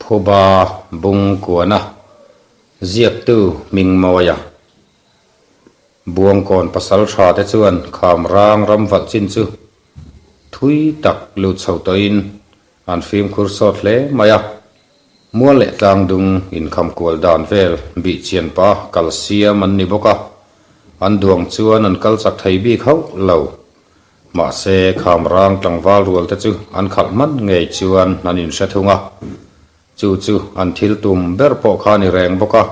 Phuba bung kuana ziaktu Hmingmawia Buangkawn pasal tha te chuan kham rang ram valh chin chu thui tak lut chho tawhin an fimkhur sawt hle mai a. Mual leh tlangdung inkham kual dan vel bih chian pah kal siam an ni bawk a, an duang chuan an kal chak thei bik hauh lo. Mahse, kham rang tlangval rual te chu an khalh hman ngei chuan an inhre thung a, chu chu an thil tum ber pawh kha a ni reng bawk a.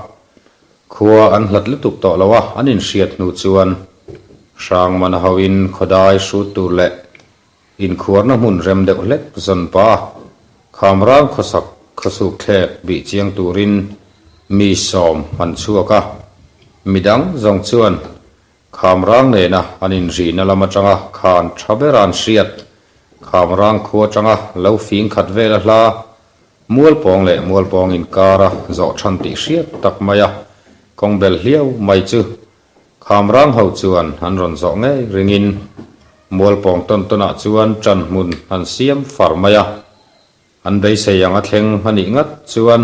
Khua an hlat lutuk tawh lo a, an inhriat hnu chuan Hrangmana hoin khawdai hrut tur leh Inkhuarna hmun rem deuh hlek zawn pa, Khamrang khawsak khawsuk thlek bih chiang turin mi sawm an chhuak a, midang zawng chuan Khamrang nena an inrihna lam atanga khan tha bera an hriat, Khamrang khua atanga lo fing khat vela hla, Mualpawng leh Mualpawng inkara zawh than tih hriat tak maia kawng bel hliau mai chu Khamrang ho chuan an rawn zawh ngei ringin Mualpawng tawn tawnah chuan ṭan hmun an siam far mai a. An beisei ang a thleng a nih ngat chuan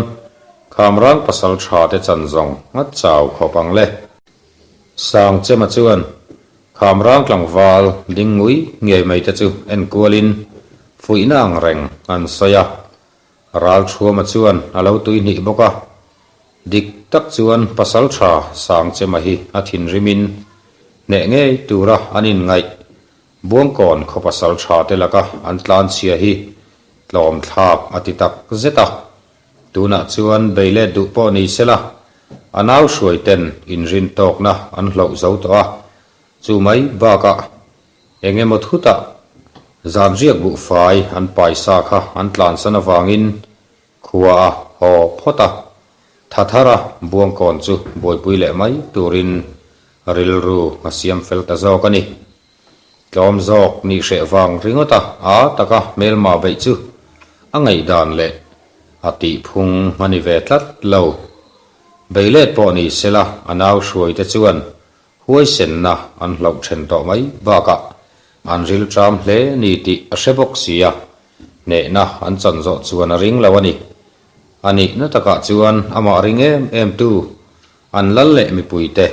Khamrang pasal ṭha te chan zawng ngat chau khawp ang le. Sangchema chuan Khamrang tlangval ding ngui ngei mai te chu en kualin fuihna ang reng an sawi a. Ralṭhuama chuan a lo tuihnih bawk a. Dik tak chuan pasalṭha Sangchema hi a thinrimin hneh ngei tura an inngaih Buangkawn khaw pasalṭha te laka an tlanchhia hi tlawm thlak a ti tak zet a. Tunah chuan beilet duh pawh ni sela, a nau hruai ten inrin tawkna an hloh zo tawh a, chu mai bakah Eng emaw thutah zan riak buhfai an paisa kha an tlansan avangin khua a haw phawt a, tha thara Buangkawn chu buaipui leh mai turin rilru a siam fel ta zawk a ni. Tlawm zawk nih hreh vang ringawta a taka hmelma beih chu a ngaihdan leh a tihphung a ni ve tlat lo. Beilet pawh ni sela a nau hruaite chuan Huaisenna an hlauh then tawh mai bakah an rilṭam hle ni tih a hre bawk si a, hnehna an chan zawh chuan a ring lo a ni. A nihna takah chuan amah ring em em tu an lal leh mipuite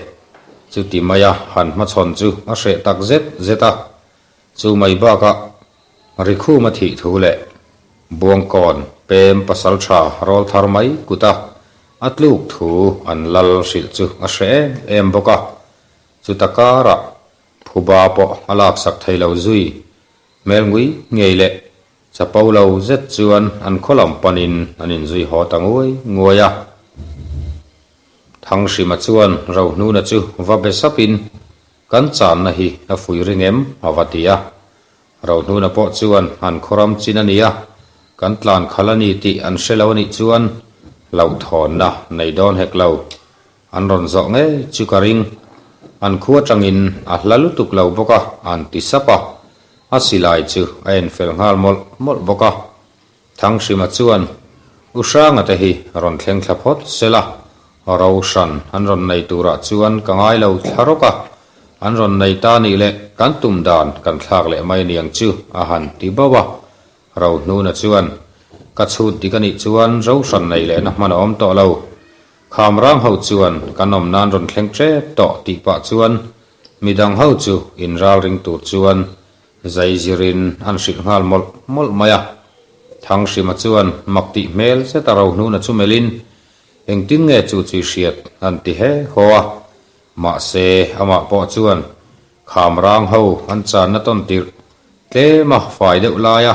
chuti maia han hmachhawn chu a hreh tak zet zet a, chu mai bakah Rikhuma thih thu leh Buangkawn pem pasalṭha rawl thar mai kuta a tluk thu an lal hrilh chu a hre em em bawk a, chuta karah phuba pawh a laksak thei lo zui hmel ngui ngei leh chapo lo zet chuan an khaw lam panin an inzui haw ta nguai nguai a. Thanghrima chuan Rohnuna chu va be sapin Kan channa hi a fui ring em? a va ti a. Rohnuna pawh chuan an khawram chin a nia, kan tlan khalh a ni tih an hre lo a nih chuan hlauhthawnna nei dawn hek lo. An rawn zawh ngei chu ka ring. An khua tangin a hla lutuk lo bawk a, an ti sap a. A silai chu a enfel nghal mawlh mawlh bawk a. Thanghrima chuan, U Hranga te hi rawn thleng thla phawt se la, ro hran an rawn nei turah chuan ka ngai lo thla rawk a, an rawn nei ta nih leh kan tum dan kan thlak leh mai aniang chu a han ti bauh a. Rohnuna chuan, Ka chhut dik anih chuan ro hran nei lehna hman a awm tawh lo. Khamrang ho chuan kan awm nan rawn thleng tep tawh tih pah chuan midang ho chu inralring tur chuan Zai zirin an hrilh nghal mawlh mawlh mai a. Thanghrima chuan mak tih hmel zet a Rohnuna chu melhin, Engtin nge chu chu i hriat? an ti he haw a. Mahse, amah pawh chuan kham rang ho an channa tawn tirh tlem a fai deuh laia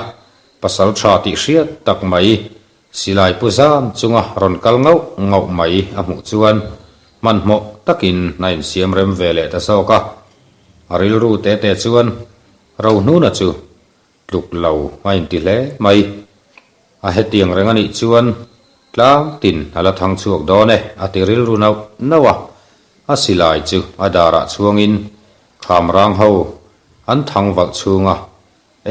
pasal tha tih hriat tak mai silai pu zam chunga rawn kal ngauh ngauh mai a hmuh chuan hmanhmawh takin a insiam rem ve leh ta zawk a. A rilru te te chuan Rohnuna chu tluk lo a inti hle mai. A hetiang reng anih chuan tlang tin a la thang chhuak dawn e a ti rilru nauh nauh a. A silai chu a darah chhuangin khamrang ho an thang valh chhunga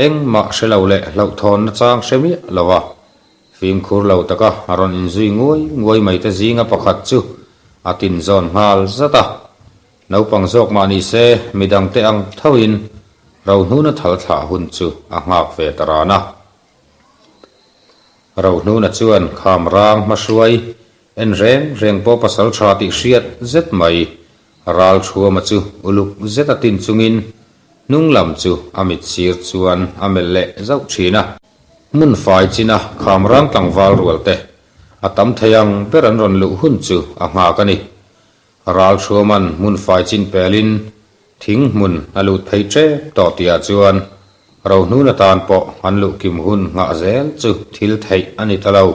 Engmah hre lo leh hlauhthawnna chang hre miah lo a, fimkhur lo taka a rawn inzui nguai nguai mai te zinga pakhat chu a tinzawn nghal zat a. Naupang zawk mah ni se midangte ang thoin Rohnuna thal thlah hun chu a nghak ve ta ran a. Rohnuna chuan Khamrang hmahruai en reng reng pawh pasal tha tih hriat zet mai Ralthuama chu uluk zet a tin chungin hnung lam chu a mit sir chuan a melh leh zauh thin a. Hmun fai china Khamrang tlangval rual te a tam thei ang ber an rawn luh hun chu a nghak a ni. Ralthuaman hmun fai chin pelin thing hmun a lut phei tep tawh tihah chuan Rohnun atan pawh an luh kim hun nghah zel chu thil theih a ni ta lo.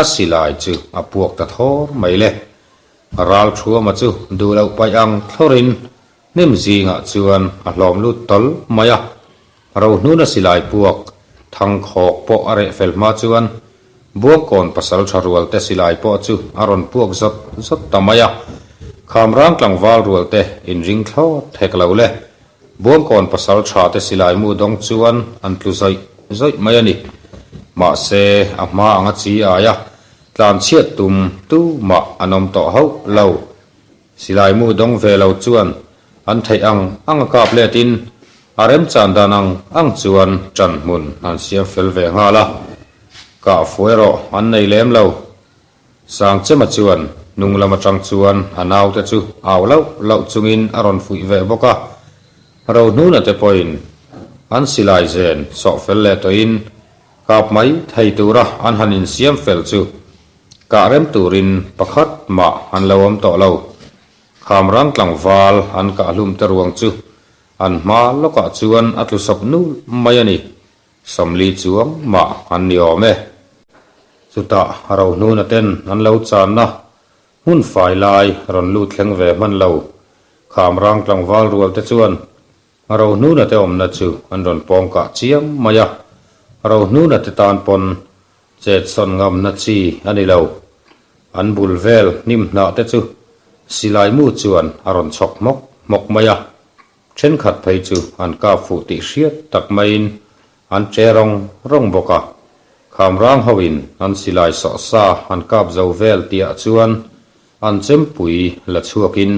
A silai chu a puak ta thawr mai le. Ralthuama chu duh loh paih ang thlawrin hnim zingah chuan a hlawm lut tawl mai a. Rohnuna silai puak thangkhawk pawh a reh fel hma chuan Buangkawn pasaltha rualte silai pawh chu a rawn puak zawt zawt ta mai a. Khamrang tlangval rualte inring thlawt hek lo le. Buangkawn pasaltha te silai mu dawng chuan an tlu zawih zawih mai a ni. Mahse, a hma anga chi aia tlanchhiat tum tu mah an awm tawh hauh lo. Silai mu dawng ve lo chuan an theih ang ang a kap letin a remchan dan ang ang chuan ṭan hmun an siam fel ve nghal a. Kah fu erawh an nei lem lo. Sangchema chuan hnung lam aṭang chuan a naute chu au lauh lauh chungin a rawn fuih ve bawk a. Rohnuna te pawhin an silai zen sawh fel leh tawhin kap mai thei tura an han insiam fel chu Kah rem turin pakhat mah an lo awm tawh lo. Khamrang tlangval an kah hlum te ruang chu an hma lawkah chuan a tlu sawp nul mai a ni. 40 chuang mah an ni awm e. Chutah Rohnuna ten an lo channa hmun fai lai rawn lut thleng ve hman lo. Khamrang tlangval rual te chuan Rohnuna te awmna chu an rawn pawng kah chiam mai a. Rohnuna te tan pawn Chet sawn ngamna chi a ni lo. An bul vel hnim hnah te chu silai mu chuan a rawn chhawk hmawk hmawk mai a. Thenkhat phei chu an kap fuh tih hriat tak maiin an che rawng rawng bawk a. Khamrang hoin an silai sawh sa an kap zo vel tihah chuan an chempui la chhuakin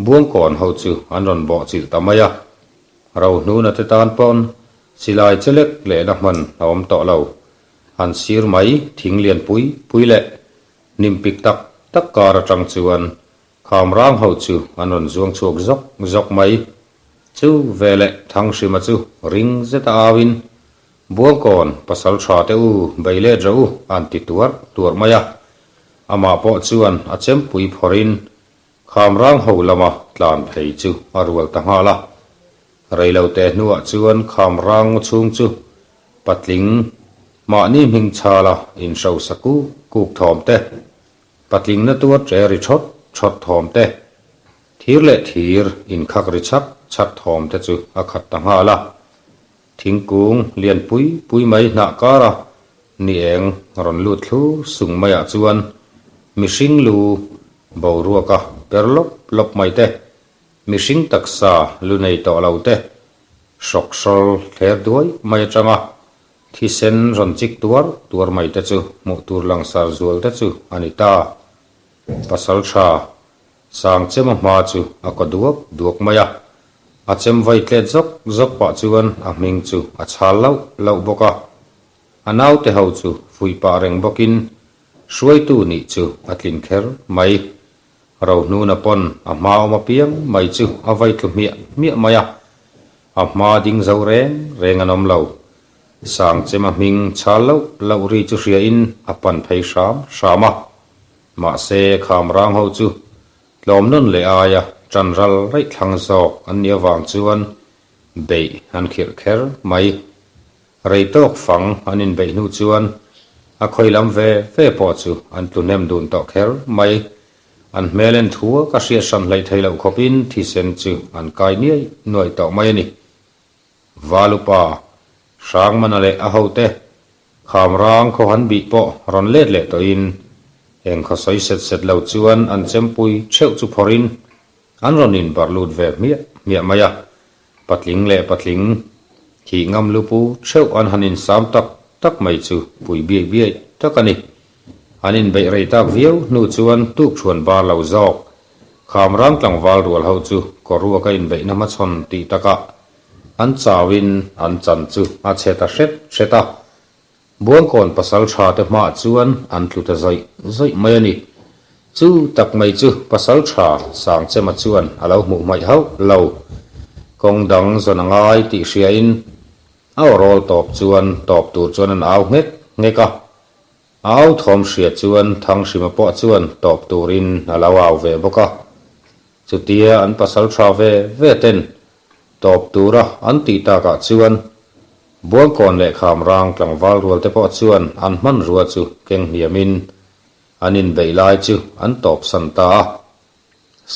Buangkawn ho chu an rawn bawh chilh ta mai a. Rohnuna te tan pawn silai che lek lehna hman a awm tawh lo. An sir mai thing lian pui pui leh hnim pik tak tak kar atang chuan Khamrang ho chu an rawn zuang chhuak zawk zawk mai. Chu veleh Thanghrima chu ring zeta auin, Buangkawn, pasal tha te u, bei let rawh u, an ti tuar tuar mai a. Amah pawh chuan a chempui phawrhin Khamrang ho lama tlan phei chu a rual ta nghal a. Reilote hnuah chuan Khamrang ngaw chhung chu patling mahni hming chhala inhrosa kuk kuk thawm te, patling na tuar che ri thawt thawt thawm te, thir leh thir inkhak ri chhak chhak thawm te chu a khat ta nghal a. Thingkung lian pui pui mai hnah kara ni eng rawn lut thlu sung maiah chuan mihring lu boruaka per lawp lawp mai te, mihring taksa lu nei tawh lo te, hrawk hrawl thler duai mai atanga thisen rawn chik tuar tuar mai te chu hmuh tur langsar zual te chu a ni ta. Pasal tha Sangchema hma chu a kaw duak duak mai a, a chem vai tlet zawk zawk pah chuan a hming chu a chhal lauh lauh bawk a. A naute ho chu fuih pah reng bawkin hruaitu nih chu a tlin kher mai. Rohnuna pawn a hma awm apiang mai chu a vai tlu hmiah hmiah mai a, a hma ding zo reng reng an awm lo. Sangchema hming chhal lauh lauh ri chu hriain a pan phei hram hram a. Mahse Khamrang ho chu tlawm nawn leh aia ṭan ral raih thlang zawk an nih avang chuan beih an khirh kher mai. Rei tawk fang an inbeih hnu chuan a khawi lam ve ve pawh chu an tlu hnem dun tawh kher mai. An hmel en thua ka hriat hran hleih thei loh khawpin thisen chu an kai niai nuaih tawh mai a ni. Valupa, Hrangmana leh a hote Khamrang khaw han bih pawh rawn let leh tawhin eng khaw sawi set set lo chuan an chempui theuh chu phawrhin an rawn inbarh lut ve hmiah hmiah mai a. Patling leh patling thih ngam lupu theuh an han insam tak tak mai chu pui biaih biaih tak a ni. An inbeih rei tak viau hnu chuan tukṭhuan bar lo zawk Khamrang tlangval rual ho chu kawruaka inbeihna hmachhawn tih takah an chauhin an chan chu a chhe ta hret hret a. Buangkawn pasaltha te hmaah chuan an tlu ta zawih zawih mai a ni. Chu tak mai chu pasaltha Sangchema chuan a lo hmuh hmaih hauh lo. Kawng dang zawn a ngai tih hriain a aw rawl tawp chuan tawp tur chuan an au nghek nghek a. A au thawm hria chuan Thanghrima pawh chuan tawp turin a lo au ve bawk a. Chutia an pasaltha ve ve ten Tawp tura an tih takah chuan Buangkawn leh Khamrang tlangval rual te pawh chuan an hmanrua chu keng hniamin an inbeih lai chu an tawpsan ta a.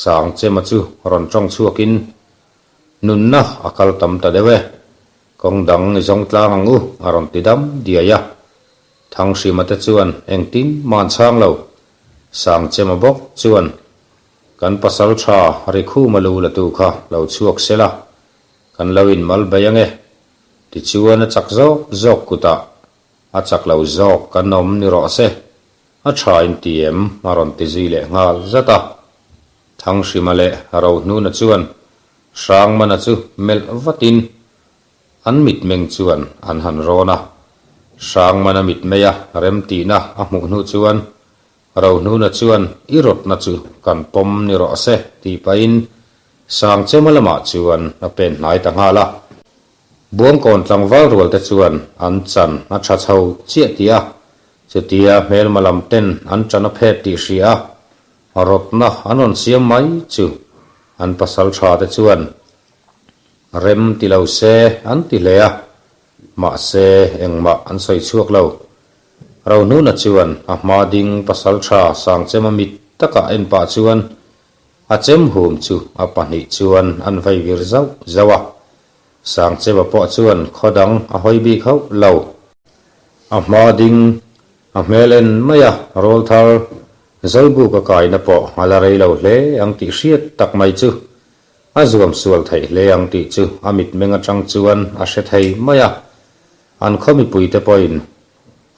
Sangchema chu rawn tawng chhuakin, Nunna a kal tam ta deuh e, kawng dang i zawng tlang ang u a rawn ti dam diai a. Thanghrima te chuan engtin mah an chhang lo. Sangchema bawk chuan Kan pasal tha Rikhuma lu la tu kha lo chhuak se la, kan lo in mal bei ange. Tichuan a chak zawk zawk kutah a chak lo zawk kan awm ni rawh se, a tha in ti em a rawn ti zui leh nghal zat a. Thanghrima leh Rohnuna chuan Hrangmana chu melh vatin an mitmeng chuan an han rawn a. Hrangmana mitmeia remtihna a hmuh hnu chuan Rohnuna chuan i rawtna chu kan pawm ni rawh se tih pahin Sangchema lamah chuan a pen hnai ta nghal a. Buangkawn tlangval rual te chuan an chan a tha chho chiah tih a, chutia hmelma lam ten an chan a phet tih hria a, rawtna an rawn siam mai chu an pasal tha te chuan rem ti lo se an ti hle a, mahse engmah an sawi chhuak lo. Rohnuna chuan a hma ding pasaltha Sangchema mit takah en pah chuan a chem hum chu a pahnih chuan an vai vir zauh zauh a. Sangchema pawh chuan khaw dang a hawi bik hauh lo. A hma ding a hmel en mai a, rawlthar Zawlbuk a kaina pawh a la rei lo hle ang tih hriat tak mai chu a zuam sual theih hle ang tih chu a mitmeng atang chuan a hre thei mai a. An khaw mipuite pawhin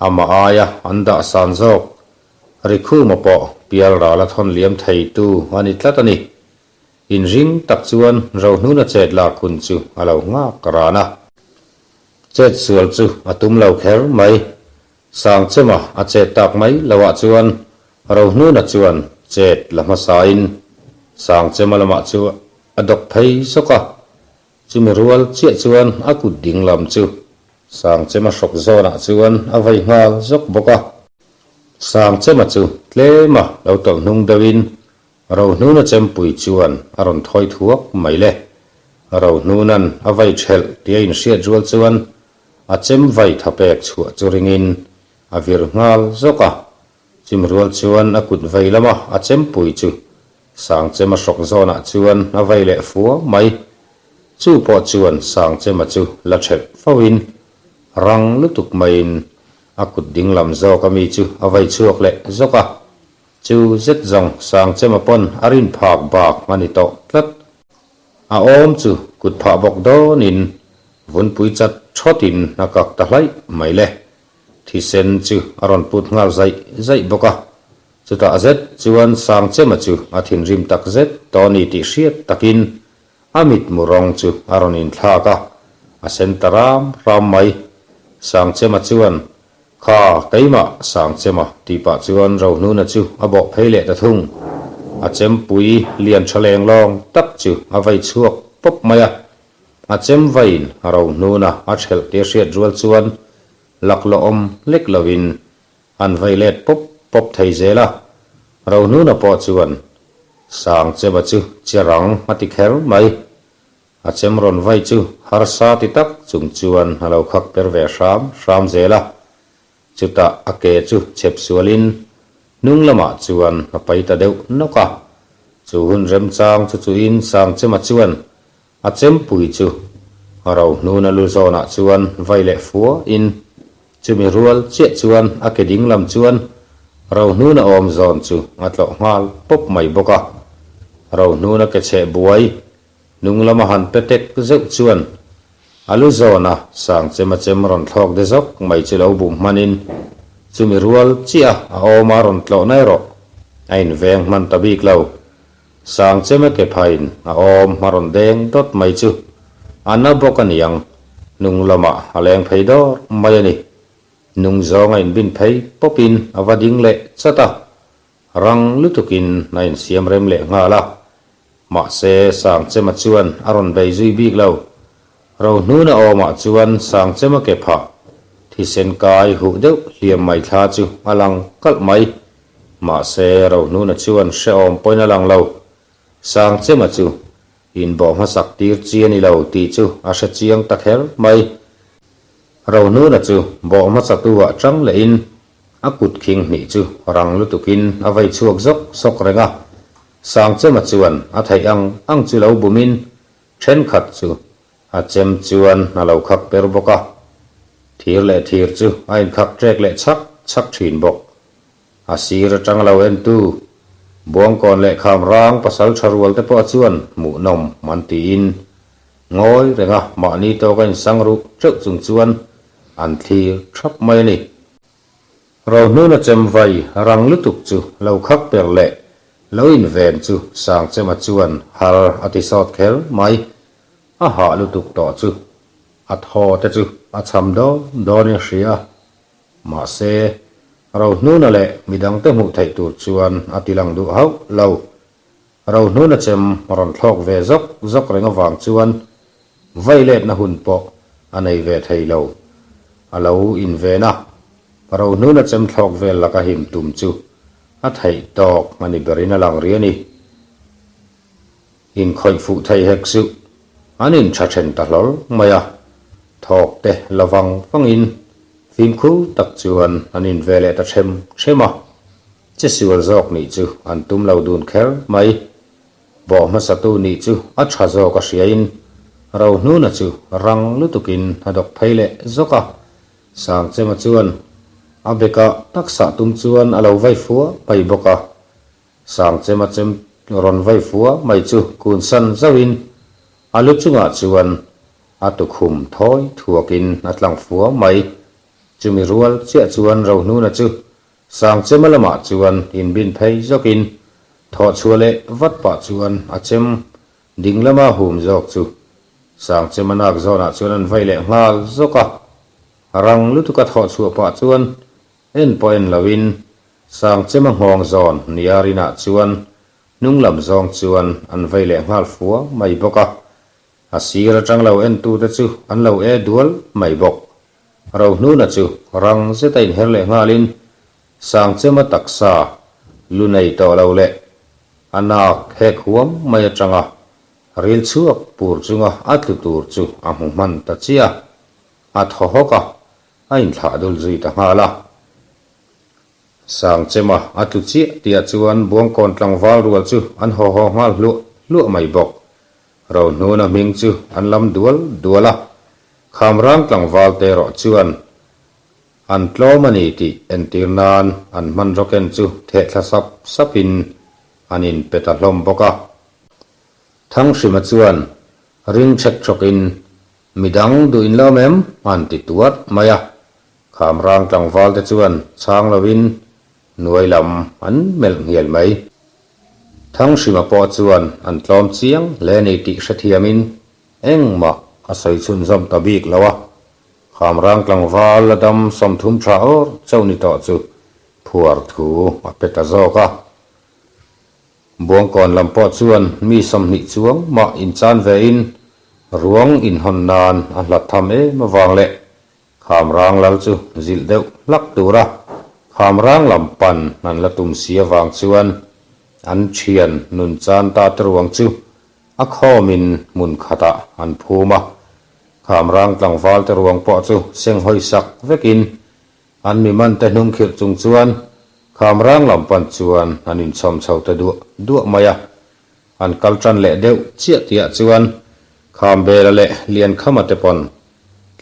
amah aia an dah san zawk Rikhuma pawh pialral a thawn liam theitu a ni tlat a ni. Inring tak chuan Rohnuna chet lak hun chu a lo nghak ran a. Chet sual chu a tum lo kher mai. Sangchema a chet tak mai loah chuan Rohnuna chuan chet la hmasain Sangchema lamah chu a dawk phei zawk a. Chumi rual chiah chuan a kut ding lam chu Sangchema hrawk zawnah chuan a vai nghal zawk bawk a. Sangchema chu tlema lo tawlh hnung deuhin Rohnuna chempui chuan a rawn thawi thuak mai le. Rohnuna'n a vai thelh tia inhriat rual chuan a chem vai tha pek chhuah chu ringin a vir nghal zawk a. Chumi rual chuan a kut vei lama a chempui chu Sangchema hrawk zawnah chuan a vei leh fua mai. Chu pawh chuan Sangchema chu la thelh foin rang lutuk maiin a kut ding lam zawk ami chu a vei chhuak leh zawk a. Chu zet zawng Sangchema pawn a rin phak bak a ni tawh tlat. A awm chu kut phah bawk dawnin vunpui chat thawtin a kak ta hlaih mai le. Thisen chu a rawn put nghal zaih zaih bawk a. Chutah zet chuan Sangchema chu a thinrim tak zet tawh a ni tih hriat takin a mitmu rawng chu a rawn inthlak a, a sen ta ram ram mai. Sangchema chuan, Kha, keimah Sangchema tih pah chuan Rohnuna chu a bawh phei leh ta thung. A chempui lian tha leng lawng tak chu a vei chhuak pawp mai a. A chem vaiin Rohnuna a thelh tia hriat rual chuan laklawh awm lek loin An vei let pawp pawp thei zel a, Rohnuna pawh chuan Sangchema chu che rang a ti kher mai. A chem rawn vai chu harsa ti tak chung chuan a lo khak per ve hram hram zel a, chutah a ke chu chep sualin hnung lamah chuan a pai ta deuh nawk a. Chu hun remchang chu chuin Sangchema chuan A chempui chu Rohnuna lu zawnah chuan vai leh fua in chumi rual chiah chuan a ke ding lam chuan Rohnuna awm zawn chu a tlawh nghal pawp mai bawk a. Rohnuna ke chheh buai hnung lama han pe tek zeuh chuan a lu zawna Sangchema chem rawn thlawk de zawk mai chu lo bum hmanin chumi rual chiah a awma rawn tlawhna erawh a inveng hman ta bik lo. Sangchema ke phain a awm a rawn deng dawt mai chu a na bawk a niang, hnung lamah a leng phei dawr mai a ni. Hnung zawng a inbin phei pawpin a va ding leh chat a, rang lutukin a insiam rem leh nghal a. Mahse, Sangchema chuan a rawn bei zui bik lo. Rohnuna awmah chuan Sangchema ke phah thisen kai huh deuh hliam mai thla chu a lang kalh mai. Mahse, Rohnuna chuan hrehawm pawhin a lang lo. Sangchema chu inbawh hmasak tir chi a ni lo tih chu a hre chiang ta kher mai. Rohnuna chu bawh hmasatu ah tang lehin a kut khing hnih chu rang lutukin a vei chhuak zawk zawk reng a. Sangchema chuan a theih ang ang chu lo bumin thenkhat chu a chem chuan a lo khak per bawk a. Thir leh thir chu a inkhak ṭek leh chhak chhak ṭhin bawk. A sir atang lo entu Buangkawn leh Khamrang pasal tha rual te pawh chuan hmuhnawm an tiin ngawi renga mahni tawk a insang ruh teuh chung chuan an thlir thap mai a ni. Rohnuna chem vai rang lutuk chu lo khak per leh lo inven chu Sangchema chuan har a ti sawt kher mai. A hah lutuk tawh chu a thaw te chu a cham dawn dawnin a hria. Mahse, Rohnuna leh midangte hmuh theih tur chuan a ti lang duh hauh lo. Rohnuna chem rawn thlawk ve zawk zawk reng avang chuan vei letna hun pawh a nei ve thei lo. A lo inven a, Rohnuna chem thlawk vel laka him tum chu a theih tawk a ni berin a lang rih a ni. Inkhawih fuh thei hek suh. An intha then ta hlawl mai a, thawk te la vang vangin fimkhur tak chuan an in ve leh ta them them a. Che sual zawk nih chu an tum lo dun kher mai. Bawh hmasatu nih chu a tha zawk a hriain Rohnuna chu rang lutukin a dawk phei leh zawk a. Sangchema chuan a bekah taksa tum chuan a lo vai fua mai bawk a. Sangchema chem rawn vai fua mai chu kun san zauhin a lu chungah chuan a tukhum thawi thuakin a tlang fua mai. Chumi rual chiah chuan Rohnuna chu Sangchema lamah chuan inbin phei zawkin thawh chhuah leh vat pah chuan a chem ding lama hum zawk chu Sangchema nak zawnah chuan an vai leh nghal zawk a. Rang lutuka thawh chhuah pah chuan en pawh en loin Sangchema nghawng zawn nia rinah chuan hnung lam zawng chuan an vei leh nghal fua mai bawk a, a sir atang lo entute chu an lo e dual mai bawk. Rohnuna chu rang zeta inher leh nghalin Sangchema taksa lu nei tawh lo leh a nak hek huam mai atanga ril chhuak pur chunga a tlu tur chu a hmu hman ta chiah a, a thaw hawk a, a inthlah dul zui ta nghal a. Sangchema a tlu chiah tihah chuan Buangkawn tlangval rual chu an haw haw nghal hluah hluah mai bawk. Rohnuna hming chu an lam dual dual a, Khamrang tlangval te erawh chuan an tlawm a ni tih entir nan an hmanraw ken chu theh thla sap sapin an inpe ta hlawm bawk a. Thanghrima chuan ring chhek chhawkin midang duh in lawm em? an ti tuarh mai a. Khamrang tlangval te chuan chhang lovin hnuai lam an melh nghial mai. Thanghrima pawh chuan an tlawm chiang hle ni tih hrethiamin engmah a sawi chhunzawm ta bik lo a. Khamrang tlangval la dam 30 tha awr chauh ni tawh chu phuar thu a pe ta zawk a. Buangkawn lam pawh chuan mi 20 chuang mah inchan vein ruang inhawn nan a hlat tham em avang leh Khamrang lal chu zilh deuh hlak tura Khamrang lam pan an la tum si avang chuan an thian nun chan ta te ruang chu a khawmin hmun khatah an phum a. Khamrang tlangval te ruang pawh chu senghawi sak vekin an mi man te hnung khirh chung chuan Khamrang lam pan chuan an inchhawm chho ta duah duah mai a. An kal tan leh deuh chiah tihah chuan Khambela leh Liankhama te pawn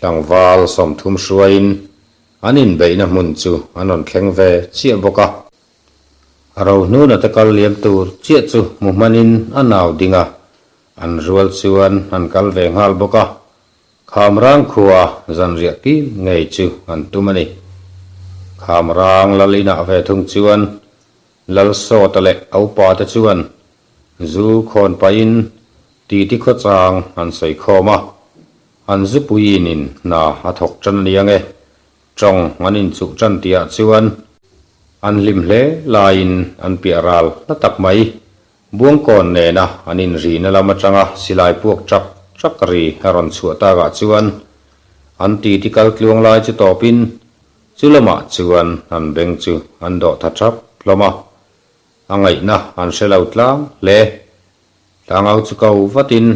tlangval 30 hruaiin an inbeihna hmun chu an rawn thleng ve chiah bawk a. Rohnuna te kal liam tur chiah chu hmu hmanin a nau ding a, an rual chuan an kal ve nghal bawk a. Khamrang khua zanriah kil ngei chu an tum a ni. Khamrang lal inah ve thung chuan Lalsawta leh a upate chuan zu khawn pahin titi khawchang an sawi khawm a, an zupuiin in hna a thawk tan a ni ang e. Tawng an inchuh tan tihah chuan an hlim hle laiin an piah ral hla tak mai. Buangkawn nena an inrihna lam atanga silai puak chak chak ri a rawn chhuah takah chuan an titi kal tluang lai chu tawpin chu lamah chuan an beng chu an dawh tha thap hlawm a, a ngaihna an hre lo tlang hle. Tlangau chu ko vatin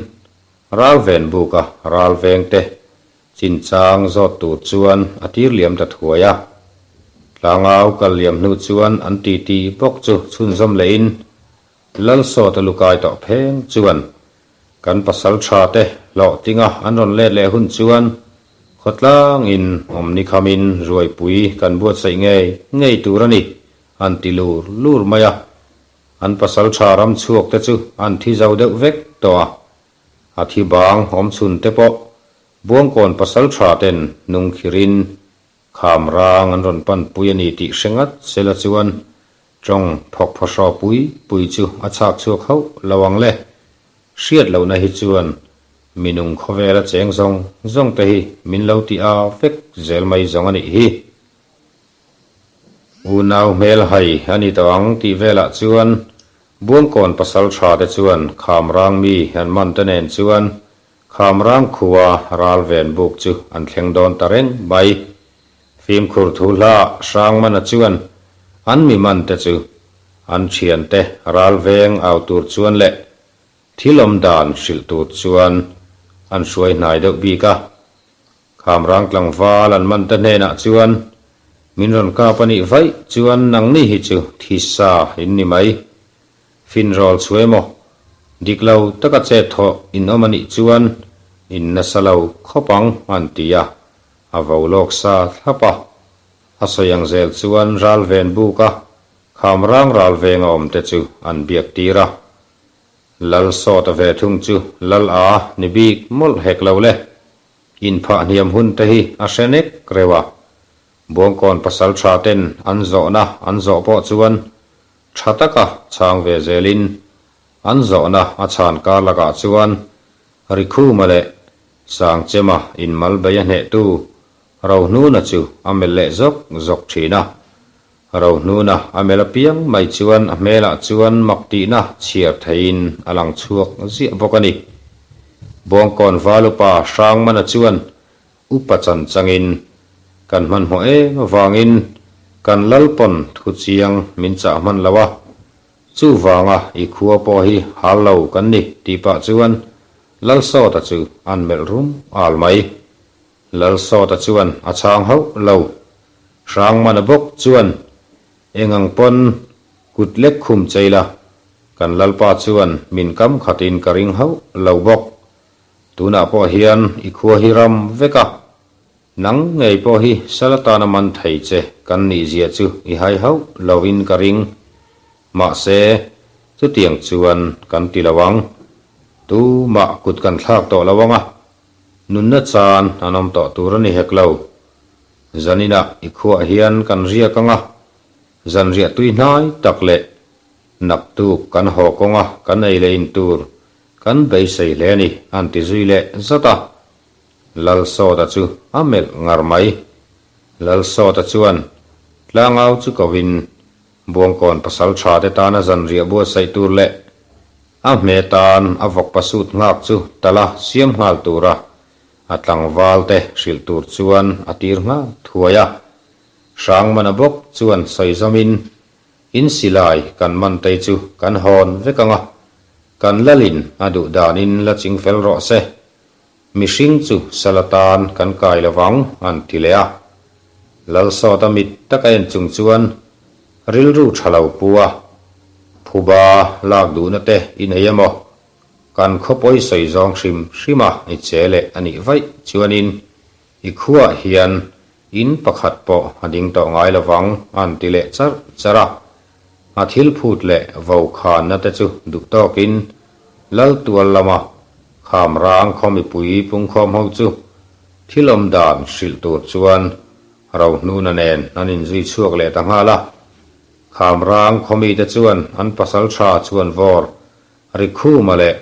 ral ven buka ral vengte Chinchang zawt tur chuan a tir liam ta thuai a. Tlangau kal liam hnu chuan an titi bawk chu chhunzawm lehin Lalsawta lukai tawh pheng chuan kan pasal tha te hlawhtlinga an rawn let leh hun chuan khawtlangin awmni khamin ruaipui kan buatsaih ngei ngei tur a ni an ti lur lur mai a. An pasal tha ram chhuak te chu an thi zo deuh vek tawh a. A thi bang awm chhun te pawh Buangkawn pasal tha ten nung khirin kham rang an rawn pan pui a ni tih hre ngat sela chuan tawng phawk phawhraw pui pui chu a chhak chhuak hauh lo ang le. Hriat lohna hi chuan minung khawvela cheng zawng zawng te hi min lo ti a vek zel mai zawng a nih hi. Unau hmel hai a ni tawh ang tih velah chuan Buangkawn pasal tha te chuan kham rang mi an man te nen chuan Khamrang khua ral ven buk chu an thleng dawn ta reng mai. Fimkhur thu hla Hrangmana chuan an mi man te chu an thiante ral veng au tur chuan leh thil awm dan hrilh tur chuan an hruai hnai deuh bik a. Khamrang tlangval an man te hnenah chuan min rawn kap a nih vaih chuan nangni hi chu thisa in ni mai. Finrawl chu emaw, dik lo taka chet thawh in awm a nih chuan in nasa lo khawp ang an ti a, a vo lawk sa thlap a. A sawi ang zel chuan ral ven buk a, kham rang ral veng a awm te chu an biak tir a. Lal sawt a ve thung chu lal a ni bik mawlh hek lo le. Inphah hniam hun te hi a hre nek reuh a. Buangkawn pasal tha ten an zawhna an zawh pawh chuan Tha taka chhang ve zelin an zawhna a chhan kar lakah chuan Rikhuma leh Sangchema inmal bei a hnehtu Rohnuna chu a melh leh zawk zawk thin a. Rohnuna a melh apiang mai chuan a hmelah chuan mak tihna chhiar theiin a lang chhuak ziah bawk a ni. Bawngkawn Valupa Hrangmana chuan Upa chan changin kan hmanhmawh em avangin kan lal pawn thu chiang min chah hman lo a, chuvanga i khua pawh hi hal lo kan ni tih pah chuan Lalsawta chu an melh rum al mai. Lalsawta chuan a chhang hauh lo. Hrangmana bawk chuan eng ang pawn kut lek khum chei la, kan lalpa chuan min kam khatin ka ring hauh lo bawk. Tunah pawh hian i khua hi ram vek a, nang ngei pawh hi sal atana man thei che kan nih zia chu i hai hauh lovin ka ring. Mahse, chutiang chuan kan ti lo ang. Tumah kut kan thlak tawh lo ang a, nunna chan an awm tawh tur a ni hek lo. Zaninah i khuaah hian kan riak ang a, zanriah tui hnai tak leh naktuk kan haw kawnga kan ei leh in tur Kan beisei hle a ni, an ti zui leh zat a. Lalsawta chu a melh ngar mai. Lalsawta chuan tlangau chu kohin Buangkawn pasal tha te tana zanriah buatsaih tur leh a hme tan a vawk pasut nghak chu tala siam nghal tura a tlangval te hrilh tur chuan a tir nghal thuai a. Hrangmana bawk chuan sawi zawmin In silai kan man tei chu kan hawn vek ang a, kan lalin a duh danin la ching fel rawh se. Mihring chu sal atan kan kai lo vang an ti leh a. Lalsawta mit taka en chung chuan rilru tha lo pu a, phuba lak duhna te i nei emaw? Kan khawpawi sawi zawng hrim hrim a i che leh a nih vaih chuanin i khuaah hian In pakhat pawh a ding tawh ngai lovang an ti leh charh charh a. A thil phut leh vo khanna te chu duh tawkin Lal tual lama kham rang khaw mipui pungkhawm ho chu thil awm dan hrilh tur chuan Rohnuna nen an inzui chhuak leh ta nghal a. Kham rang khaw mite chuan an pasal tha chuan vawr Rikhuma leh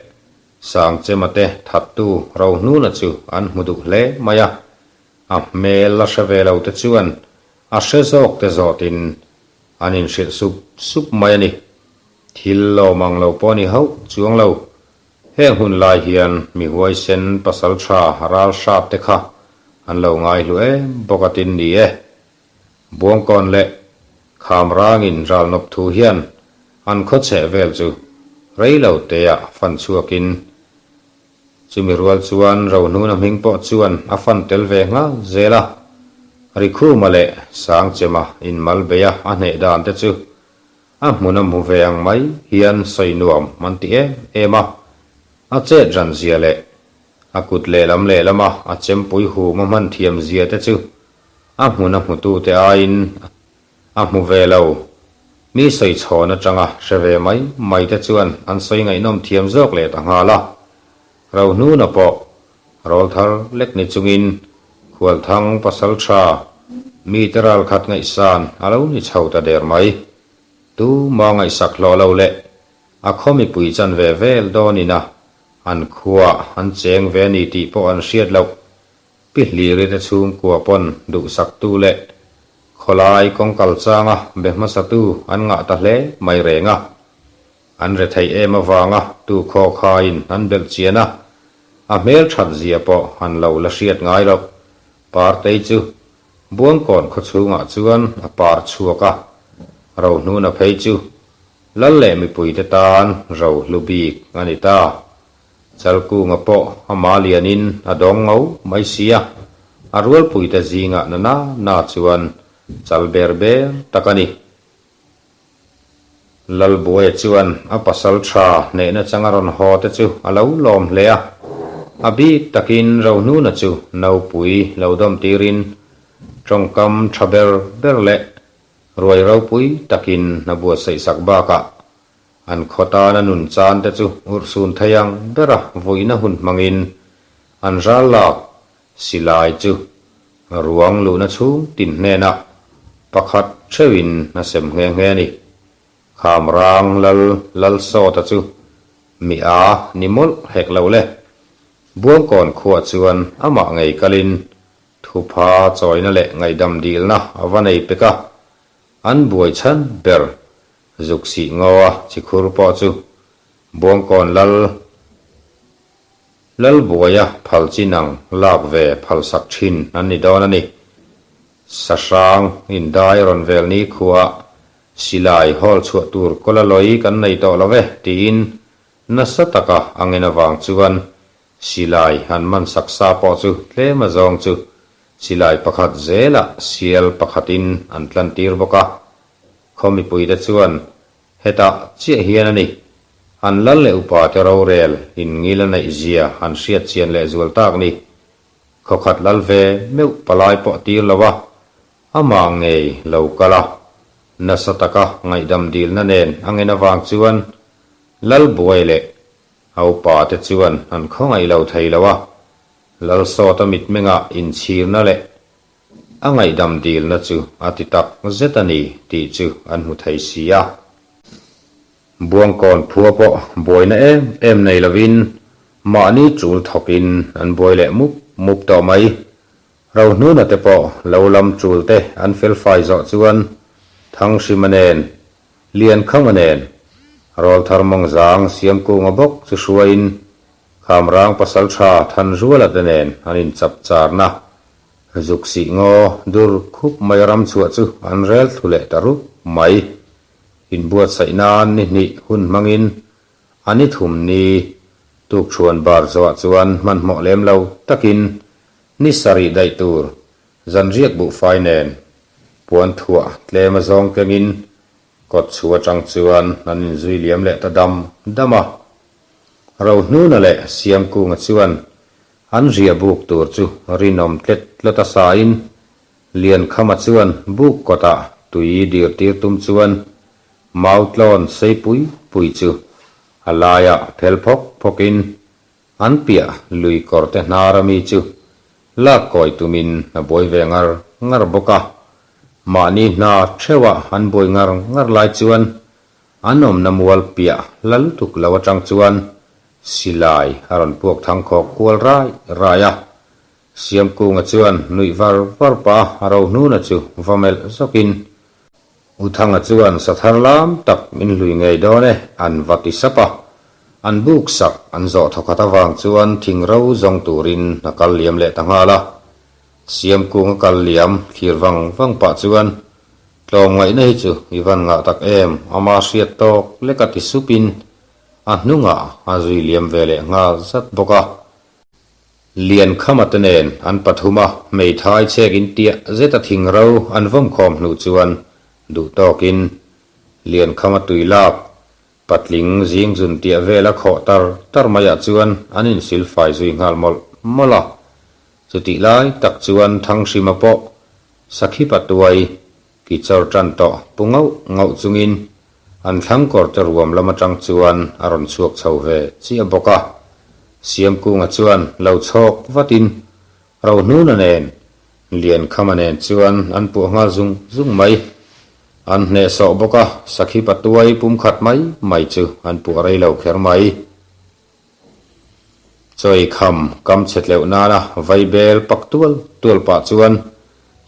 Sangchema te thattu Rohnuna chu an hmu duh hle mai a. A hmel la hre ve lo te chuan a hre zawk te zawtin an inhrilh sup sup mai a ni. Thil lawm ang lo pawh a ni hauh chuang lo. Heng hun lai hian mi huaisen pasal tha ral hrat te kha an lo ngaihlu em bawk a tin ni e. Buangkawn leh Khamrangin ralnawp thu hian an khaw chheh vel chu rei lo teah fan chhuakin chumi rual chuan Rohnuna hming pawh chuan a fan tel ve nghal zel a. Rikhuma leh Sangchema inmal beia a hneh dan te chu A hmun a hmu ve ang mai hian sawi nuam an ti em em a, a chet ran zia leh a kut lehlam lehlama a chempui hum a hman thiam zia te chu a hmun a hmutute aiin a hmu ve lo. Mi sawi chhawn atanga hre ve mai mai te chuan an sawi ngaihnawm thiam zawk leh ta nghal a. Rohnuna pawh rawlthar lek ni chungin Khualthang pasal tha mite ralkhat ngaihsan a lo ni chho ta der mai. Tuma ngaihsak hlawh lo leh a khaw mipui chan ve vel dawnin a an khuaah an cheng ve a ni tih pawh an hriat loh. Pi Hliri te chhungkua pawn duhsaktu leh khawlai kawngkal changa be hmasatu an ngah ta hle mai reng a. An retheih em avanga tu khaw khaiin an belh chian a, a hmel that zia pawh an lo la hriat ngai loh. Partei chu Buangkawn khaw chhungah chuan a par chhuak a, Rohnuna phei chu Lal leh mipuite tan ro hlu bik a ni ta. Chalkunga pawh ama lianin a dawng ngo mai sia, a rualpuite zingah na na na chuan chal ber ber tak a ni. Lalbuaia chuan a pasal tha hnehna chang a rawn haw te chu a lo lawm hle a, a bik takin Rohnuna chu naupui lo dawm tirin tawngkam tha ber ber leh ruai ropui takin a buatsaih sak bakah an khaw tana nun chan te chu urhsun thei ang bera vuina hun hmangin an ral lak Silai chu ruang luhna chhung tin hnenah pakhat theuhin a sem nghe nghe a ni. Khamrang lal Lalsawta chu mi a ni mawlh hek lo le. Buangkawn khuah chuan amah ngei kalin thupha chawina leh ngaihdam dilna a va nei pek a, an buai chhan ber zuk sih ngaw a chikhur pawh chu Buangkawn lal Lalbuaia phal chin ang lak ve phalsak thin an ni dawn a ni. Sahrang indai rawn vel ni khuaah silai hawl chhuah tur kawla lawi kan nei tawh lo ve tiin nasa taka a ngen avang chuan silai han man sak sa pawh chu tlem azawng chu silai pakhat zelah sial pakhatin an tlantir bawk a. Khaw mipuite chuan Hetah chiah hian a ni. An lal leh upa te rorel in ngil a neih zia an hriat chian leh zual tak ni. Khawkhat lal ve meuh palai pawh tir lo a, amah ngei lo kal a, nasa taka ngaihdam dilna nen a ngen avang chuan lal buai leh a upa te chuan an khawngaih lo thei lo a, lal sawta mitmengah inchhirna leh A ngaihdam dilna chu a ti tak zet a ni tih chu an hmu thei si a. Buangkawn phua pawh buaina em em nei lovin mahni chul thawkin an buai leh mup mup tawh mai. Rohnuna te pawh lo lam chul te an felfai zawh chuan Thanghrima nen, Liankhama nen, Rawlthar Mawngzang Siamkunga bawk chu hruaiin Khamrang Pasaltha Thanruala te nen an inchapcharna Zuk sih ngaw dur khup mai ram chhuah chu an rel thlu leh ta rup mai. Inbuatsaih nan ni hnih hun hmangin a ni thum ni tukṭhuan bar zawhah chuan hmanhmawh lem lo takin ni sarih daih tur zanriak buhfai nen puan thuah tlem a zawng kengin kawt chhu aṭang chuan an inzui liam leh ta dam dam a. Rohnuna leh Siamkunga chuan An riah buk tur chu rinawm tlet tlat a sain Liankhama chuan buk kawtah tui dir tir tum chuan mau tlawn sei pui pui chu a laiah phel phawk phawkin an piah lui kawr te hnar ami chu lak kawi tumin a buai ve ngar ngar bawk a. Mahni hna theuhah an buai ngar ngar lai chuan an awmna mual piah la lutuk lo atang chuan Silai a rawn puak thang khawk kual rai rai a. Siamkunga chuan nuih var var pah a Rohnuna chu va melh zawkin, U Thanga chuan sa thar lam tak min hlui ngei dawn e an va ti sap a. An buk sak an zawh thawkhat avang chuan thing ro zawng turin a kal liam leh ta nghal a. Siamkunga kal liam thlir vang vang pah chuan Tlawmngaihna hi chu i van ngah tak em ama hriat tawk lek a ti supin a hnungah a zui liam ve leh nghal zat bawk a. Liankhama te nen an pathum a, hmeithai chhek in tiah zeta thing ro an vawm khawm hnu chuan duh tawkin Liankhama tui lak patling zing zun tiah vela khawh tar tar maiah chuan an insil fai zui nghal mawlh mawlh a. Chutih lai tak chuan Thanghrima pawh Sakhi patuai ki chawr tan tawh pu ngauh ngauh chungin an thlang kawr te ruam lam atang chuan a rawn chhuak chho ve chiah bawk a. Siamkunga chuan lo chhawk vatin Rohnuna nen Liankhama nen chuan an puah nghal zung zung mai. An hnehsawh bawk a, Sakhi patuai pumkhat mai mai chu an puah rei lo kher mai. Chawi kham kam chhe tleuh nana vai bel pak tual tual pah chuan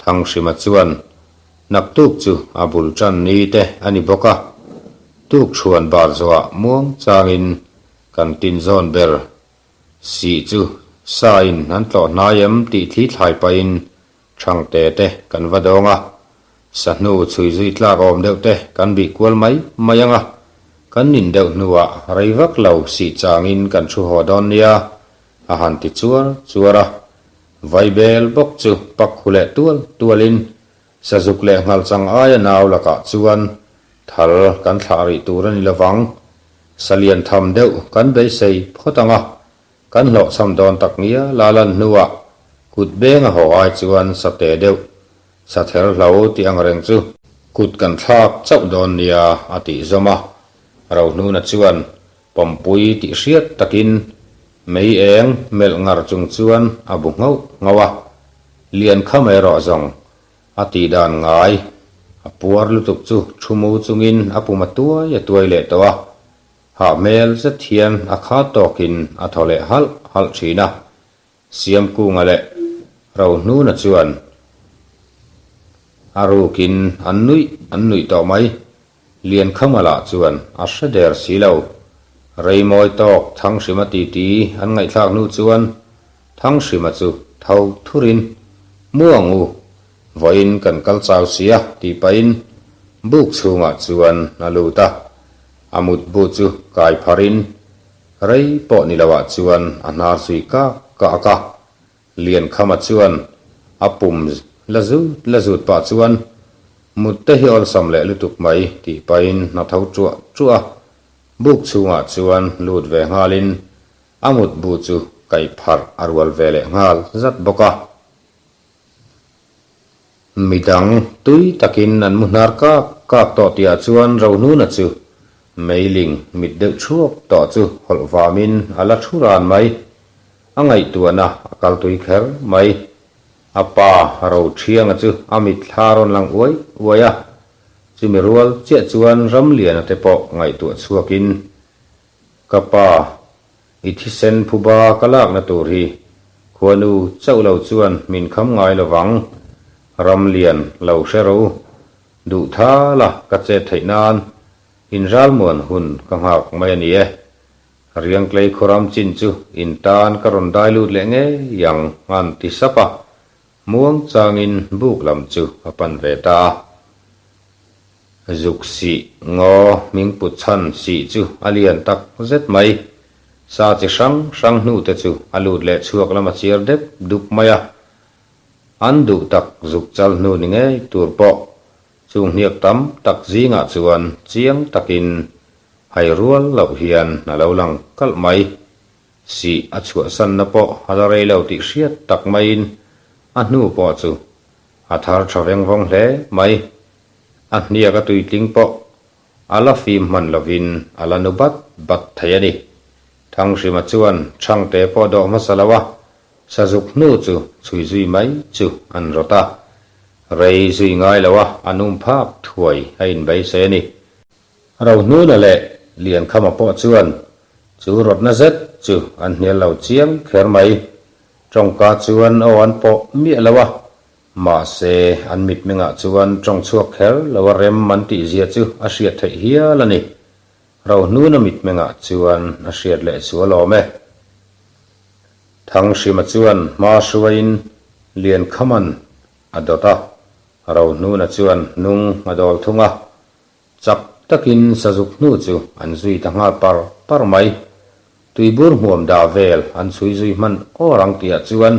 Thanghrima chuan naktuk chu a bul tan ni te a ni bawk a, tuk chhuan bar zawhah muang changin kan tin zawn ber sih chu sa in an tlawh hnai em tih thli thlai pahin Thangte te kan va dawng a, sahnu chhui zui tlak awm deuh te kan bih kual mai mai ang a, kan nin deuh hnuah rei vak lo sih changin kan thu haw dawn nia, a han ti chuar chuar a. Vaibel bawk chu pak khu leh tual tualin sazuk leh nghalchang aia nau lakah chuan thal kan thlah rih tur a ni lovang, salian tham deuh kan beisei phawt ang a, Kan hlawhchham dawn tak ngial a lan hnuah kut beng a haw ai chuan sa te deuh, sa ther hlo tih ang reng chu kut kan thlak chauh dawn nia a tih zawm a. Rohnuna chuan pawmpui tih hriat takin mei eng melh ngar chung chuan a bu nghauh nghauh a. Liankham erawh zawng a tih dan ngai a puar lutuk chu thu mu chungin a pum a tuai a tuai leh tawh a. Hah hmel zet hian a khat tawkin a thaw leh halh halh thin a, Siamkunga leh Rohnuna chuan a rukin an nuih an nuih tawh mai. Liankhama lah chuan a hre der si lo. Reimawi tawk Thanghrima titi an ngaihthlak hnu chuan Thanghrima chu tho thurin, Mu ang u, vawiin kan kal chau sia tih pahin buk chhungah chuan a lut a. A mutbu chu kai pharin rei pawh ni loah chuan a hnar zui kak kak a. Liankhama chuan a pum la zut la zut pah chuan mut te hi awlsam leh lutuk mai tih pahin a tho ṭuah ṭuah a. Buk chhungah chuan lut ve nghalin a mutbu chu kai pharh a rual ve leh nghal zat bawk a. Midang tui takin an mu hnar kak kak tawh tihah chuan Rohnuna chu meiling mit deuh thuap tawh chu hawlh vamin a la thu ran mai. A ngaihtuahna a kal tui kher mai. A pa Rothianga chu a mit thla rawn lang uai uai a, chumi rual chiah chuan Ramliana te pawh ngaihtuah chhuakin, Ka pa, I thisen phuba ka lakna tur hi khuanu chauh lo chuan min kham ngai lovang, Ramlian lo hre ro. Duh thala ka chet theih nan inralmuan hun ka nghak mai a ni e. Riangtlei khuaram chin chu in tan ka rawn dai lut leh ngei ang an ti sap a, muang changin buk lam chu a pan ve ta a. Zuk sih ngaw hming put chhan sih chu a lian tak zet mai. Sa chi hrang hrang hnu te chu a lut leh chhuak lam a chiar dep dup mai a. An duh tak zuk chal hnu ni ngei tur pawh chung hniak tam tak zingah chuan chiang takin hai rual loh hian a lo lang kalh mai. Sih a chhuahsanna pawh a la rei lo tih hriat tak maiin a hnu pawh chu a thar tha veng vawng hle mai. A hniak a tuitling pawh a la fim hman lovin a la nu bat bat thei a ni. Thanghrima chuan Chhangte pawh dawh hmasa lo a, sazuk hnu chu chhui zui mai chu an rawt a. Rei zui ngai lo a, a num phak thuai a inbeisei a ni. Rohnuna leh Liankhama pawh chuan chu rawtna zet chu an hnial lo chiang kher mai. Tawngka chuan aw an pawh miah lo a, mahse an mitmengah chuan tawng chhuak kher lo a rem an tih zia chu a hriat theih hial a ni. Rohnuna mitmengah chuan a hriat leh sual awm e. Thanghrima chuan hma hruaiin Liankhaman a dawt a, Rohnuna chuan hnung a dawl thung a. Chak takin sazuk hnu chu an zui ta nghal par par mai. Tuibur hmuam dah vel an chhui zui hman awr ang tihah chuan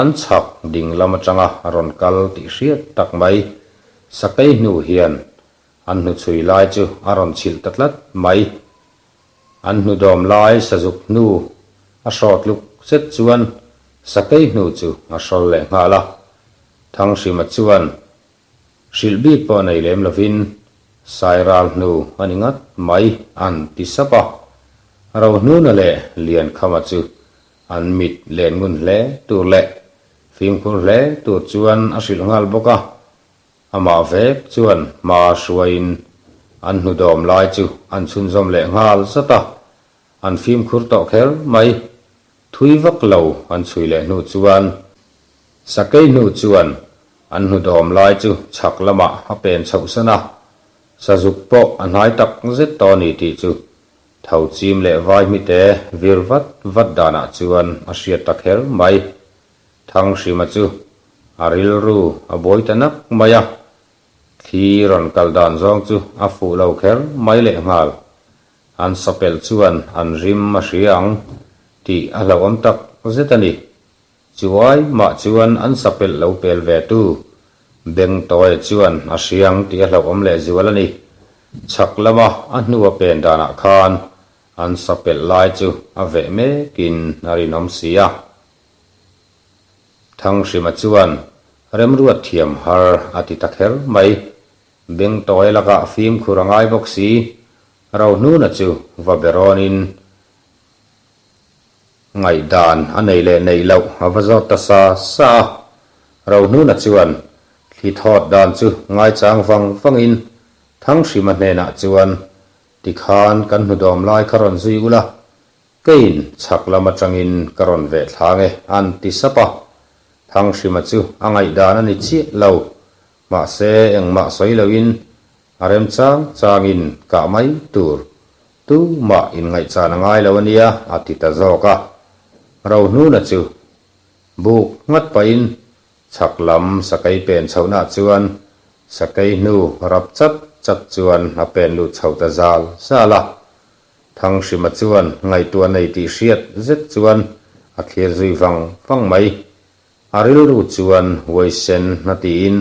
an chhak ding lam atanga rawn kal tih hriat tak mai. Sakei hnu hian an hnuchhui lai chu a rawn chhilh ta tlat mai. An hnudawm lai sazuk hnu a hrawt luk zet chuan sakei hnu chu a hrawl leh nghal a. Thanghrima chuan Hrilh bik pawh nei lem lovin Sairal hnu a ni ngat mai an ti sap a. Rohnuna leh Liankhama chu an mit len ngun hle tur leh fimkhur hle tur chuan a hrilh nghal bawk a. Amah vek chuan hma hruaiin an hnudawm lai chu an chhunzawm leh nghal zat a. An fimkhur tawh kher mai. Thui vak lo an chhui leh hnu chuan Sakei hnu chuan an hnudawm lai chu chhak lamah a pen chhoh san a, sazuk pawh a hnai tak zet tawh a ni tih chu tho chim leh vai hmite vir vat vat danah chuan a hriat ta kher mai. Thanghrima chu a rilru a buai ta nak mai a, thli rawn kal dan zawng chu a fuh lo kher mai lehnghal. An sapelh chuan an rim a hria ang tih a hlauhawm tak zet a ni. Chuai mah chuan an sapelh lo pel ve tu Bengtawia chuan a hria ang tih a hlauhawm leh zual a ni. Chhak lama a hnua pen danah khan an sapelh lai chu a veh mekin a rinawm si a. Thanghrima chuan remruat thiam har a ti ta kher mai. Bengtawia lakah fimkhur a ngai bawk si. Rohnuna chu va be rawnin ngaihdan a nei leh neih loh a va zawt ta sa sa a. Rohnuna chuan thli thawt dan chu ngaichang vang vangin Thanghrima hnenah chuan tikhan kan hnudawm lai kha rawn zui ula, keiin chhak lam atangin ka rawn veh thlang e an ti sap a. Thanghrima chu a ngaihdan a ni chiah lo, mahse engmah sawi loin A remchang changin kah mai tur tumah inngaihchan a ngai lo a nia a ti ta zawk a. Rohnuna chu buk nghat pahin chhak lam sakei pen chhohna chuan sakei hnu rap chat chat chuan a pen lut chho ta zal zal a. Thanghrima chuan ngaihtuah nei tih hriat zet chuan a thlir zui vang vang mai. A rilru chuan huaisen a tiin.